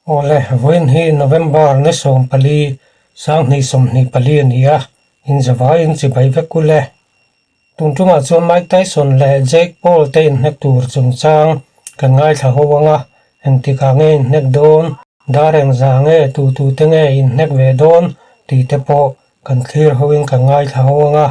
Awle, vawiin hi November ni 14, 2024 a ni a, inzavaiin chibai vek ule. Tun tumah chuan Mike Tyson leh Jake Paul te inhnek tur chungchang kan ngaithla ho ang a, engtikah nge inhnek dawn, dar engzah nge, tutute nge inhnek ve dawn tih te pawh kan thlir hoin kan ngaithla ho ang a.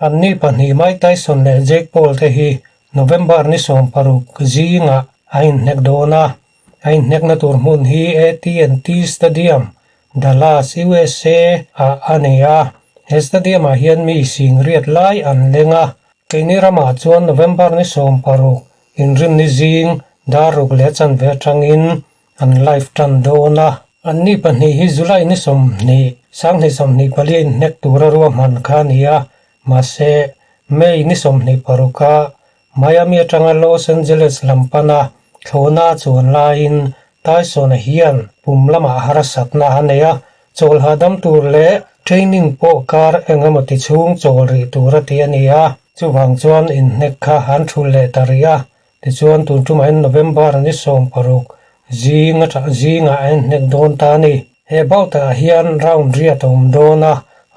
Anni pahnih Mike Tyson leh Jake Paul te hi November ni 16 zingah a inhnek dawn a, a inhnekna tur hmun hi AT&T Stadium, Dallas, USA ah a ni a. He stadium ah hian mi singriat lai an leng a. Keini ramah chuan November ni 16 inrinni zing dar ruk leh chanve atangin an live tan dawn a. Anni pahnih hi July ni 20, 2024 a inhnek tura ruahman kha a ni a, mahse, May ni 26 a Miami atanga Los Angeles lam pana thlawhna a chuan laiin Tyson-a hian pum lamah harsatna a nei a, chawl hahdam tur leh training pawh kar eng emaw ti chhung chawl rih tur a ti a ni a. Chuvang chuan inhnek kha an thul leh ta rih a, Tichuan tun tumah hian November ni 16 zing atah zingah a inhnek dawn ta a ni. He bout ah hian round riat a awm dawn a,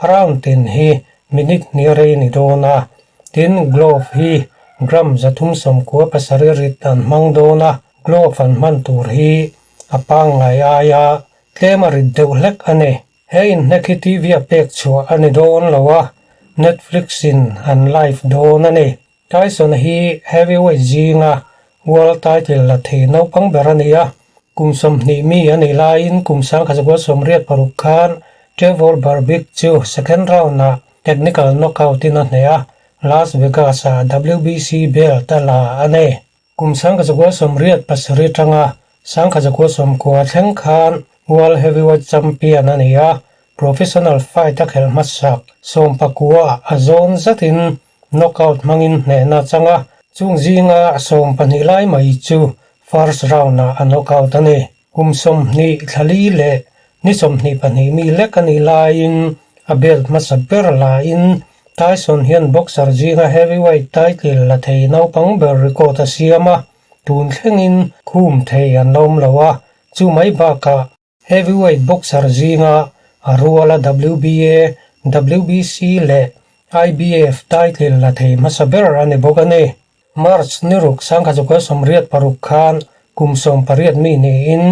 round tin hi minute hnih a rei ni dawn a. Tin, glove hi gram 397 rit an hmang dawn a, glove an hman tur hi a pangngai aia tlem a rit deuh hlek a ni. He inhnek hi TV a pek chhuah a ni dawn lo a, Netflix in an live dawn a ni. Tyson hi heavyweight zinga world title la thei naupang ber a ni a, kum 20 mi a nih laiin kum 1986 khan Trevor Berbick chu second round-ah technical knockout in a hneh a, Las Vegas-ah WBC belt a la a ni. Kum 1987 atanga 1990 thleng khan world heavyweight champion a ni a, professional fight a khelh hmasak 19 a zawn zatin Knockout hmangin hnehna a chang a, chung zinga 12 lai mai chu first round-ah a knockout a ni. Kum 20 thla li leh ni 22 mi lek a nih laiin a belt hmasa ber lahin Tyson hian boxer zinga heavyweight title la thei naupang ber record a siam a, tun thlengin khum thei an la awm lo a, chu mai bakah Heavyweight boxer zinga a ruala WBA, WBC leh IBF title la thei hmasa ber a ni bawk a ni. March ni ruk 1986 khan kum 18 mi niin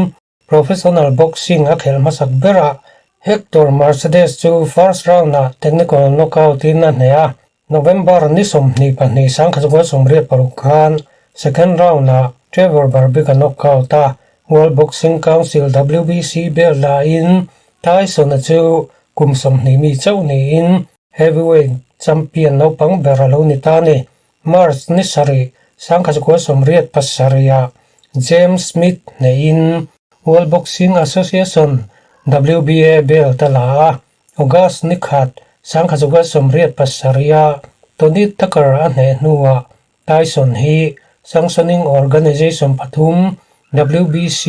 professional boxing a khelh hmasak berah Hector Mercedes chu first round-ah technical knockout in a hneh a. November ni 22 1986 khan second round-ah Trevor Berbick a knockout a, World Boxing Council, WBC, belt lahin Tyson-a chu kum 20 mi chauh niin heavyweight champion naupang ber a lo ni ta a ni. March ni 7, 1987-ah James Smith hneihin World Boxing Association, WBA, belt a la a, August ni khat, 1987-a Tony Tucker a hneh hnuah Tyson hi sanctioning organization pathum WBC,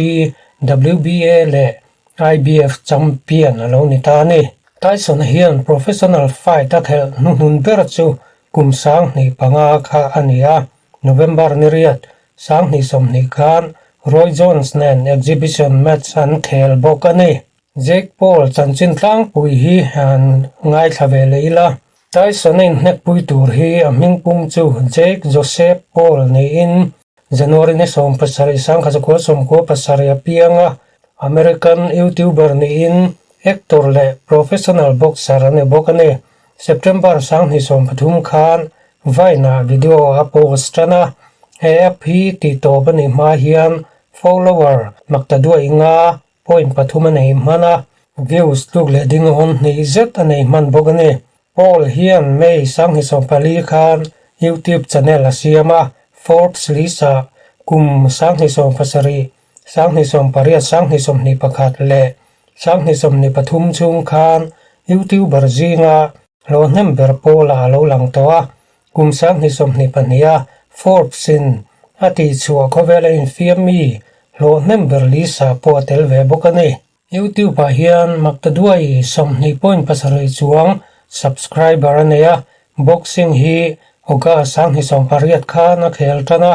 WBA leh IBF champion a lo ni ta a ni. Tyson hian professional fight a khelh hnuhnun ber chu kum 2005 kha a ni a, November ni 8, 2020 khan Roy Jones nen exhibition match an khel bawk a ni. Jake Paul chanchin tlangpui hi an ngaithla ve leh ila, Tyson a inhnekpui tur hi a hmingpum chu Jake Joseph Paul niin January ni 17 1997 a piang a, American YouTuber niin actor leh professional boxer a ni bawk a ni. September 2023 khan Vine-ah video a post tan a, he app hi tihtawp a nih hma hian follower makta duai nga Point pathum a nei hman a, views tluk leh ding hawn hnih zet a nei hman bawk a ni. Paul hian May 2024 khan YouTube channel a siam a, Forbes list-ah kum 2017, 2018, 2021 leh 2023 chhung khan YouTuber zinga hlawh hnem ber pawlah a lo lang tawh a, kum 2022 a Forbes-in a tihchhuah khawvela infiam mi hlawh hnem ber list-ah pawh a tel ve bawk a ni. YouTube-ah hian maktaduai 20.7 chuang subscriber a nei a, boxing hi August 2018 khan a khel tan a,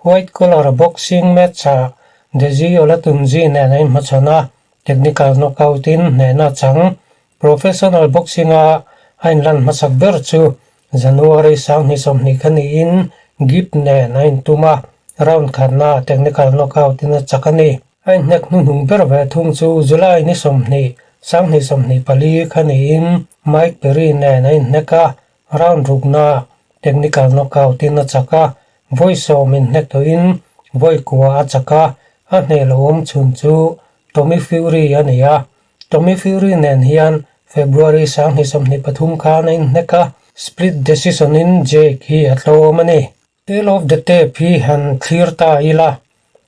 white collar boxing match-ah. Deji Olatunji nen a inhmachhawn a, technical knockout in hnehna a chang. Professional boxing-a a inlan hmasak ber chu January 2020 kha niin Gibb nen a intum a, round khatna technical knockout in a chak a ni. A inhnek hnuhnung ber ve thung chu July ni 20, 2024 kha niin Mike Perry nen a inhnek a, round rukna technical knockout in a chak a, vawi sawm inhnek tawhin vawi kua a chak a, a hneh lo awm chhun chu Tommy Fury a ni a. Tommy Fury nen hian February 2023 khan a inhnek a, split decision in Jake hi a tlawm a ni. Tale of the Tape hi han thlir ta ila,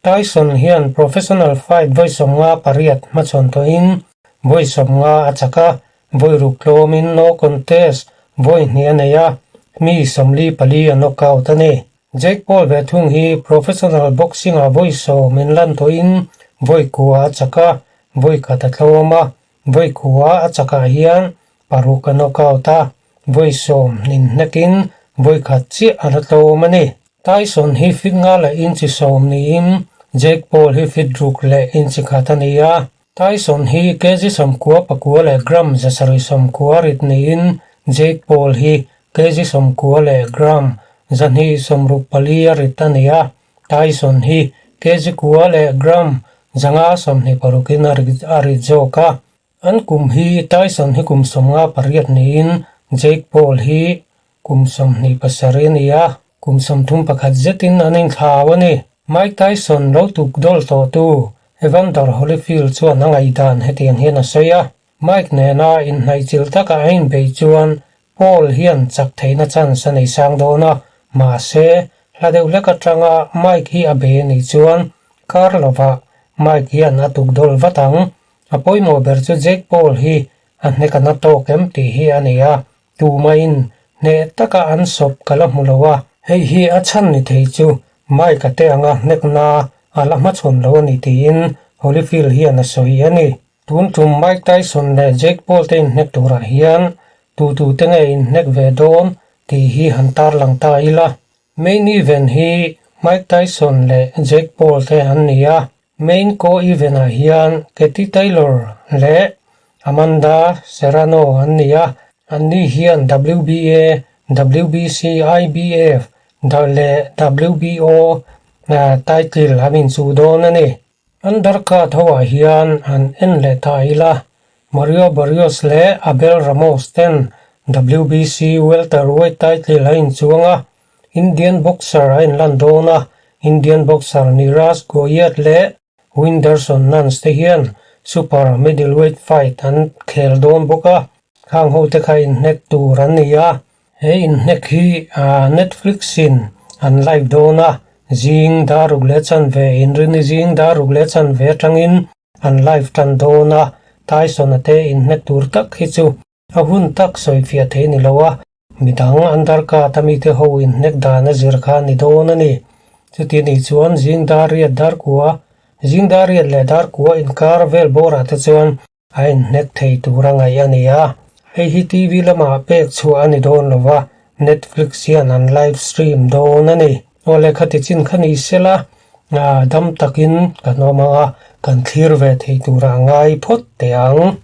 Tyson hian professional fight vawi 58 hmachhawn tawhin vawi 50 a chak a, vawi ruk tlawmin no contest vawi hnih a nei a, mi 44 a knockout a ni. Jake Paul ve thung hi professional boxing-ah vawi 10 inlan tawhin vawi kua a chak a, vawi khat a tlawm a, vawi kua a chakah hian paruk a knockout a. Vawi 10 inhnekin vawi khat chiah a la tlawm a ni. Tyson hi feet nga leh inchi 10 niin Jake Paul hi feet ruk leh inchi khat a ni a. Tyson hi kg 94 leh gram 790 rit niin Jake Paul hi kg 90 leh gram 264 a rit a ni a. Tyson hi kg kua leh gram 526 in a rit zawk a. An kum hi Tyson hi kum 58 niin Jake Paul hi kum 27 a ni a, kum 31 zetin an inthlau a ni. Mike Tyson lo tuk dawl tawhtu Evander Holyfield chuan a ngaihdan hetiang hian a sawi a, Mike nena inhnaihchilh taka a inbeih chuan Paul hian chak theihna chance a nei sang dawn a, mahse, hla deuh hlek atanga Mike hi a bei a nih chuan kar lovah Mike hian a tuk dawl vat ang. A pawimawh ber chu Jake Paul hi a hnek a na tawk em tih hi a ni a, tumahin hneh taka an sawp ka la hmu lo a, hei hi a chhan ni thei chu Mike-a te anga hnekna a la hmachhawn lo a ni tiin Holyfield hian a sawi a ni. Tun tum Mike Tyson leh Jake Paul te inhnek turah hian tutute nge inhnek ve dawn tih hi han tarlang ta ila. Main event hi Mike Tyson leh Jake Paul te an ni a, Main co-event ah hian Katie Taylor leh Amanda Serrano an ni a, anni hian WBA, WBC, IBF leh WBO title an inchuh dawn a ni. Undercard ho ah hian an en leh ta ila, Mario Barrios leh Abel Ramos ten WBC welterweight title a inchuang a, Indian boxer a inlan dawn a, Indian boxer Neeraj Goyat leh Whindersson Nunes te hian super middleweight fight an khel dawn bawk a, khang ho te kha inhnek tur an ni a. He inhnek hi Netflix in an live dawn a, zing dar ruk leh chanve inrini zing dar ruk leh chanve atangin an live tan dawn a, Tyson-a te inhnek tur tak hi chu a hun tak sawifiah thei ni lo a, Midang an darkat a mite ho inhnek dan a zir kha a ni dawn a ni. Chuti nih chuan zing dar riat dar kua, zing dar riat leh dar kua inkar vel bawrah te chuan a inhnek thei tur a ngaih a ni a. Hei hi TV lamah pek chhuah a ni dawn lo va, Netflix hian an live stream dawn a ni. Aw lehkha ti chin kha ni sela, dam takin kan awm ang a, kan thlir ve thei turah ngai phawt teh ang.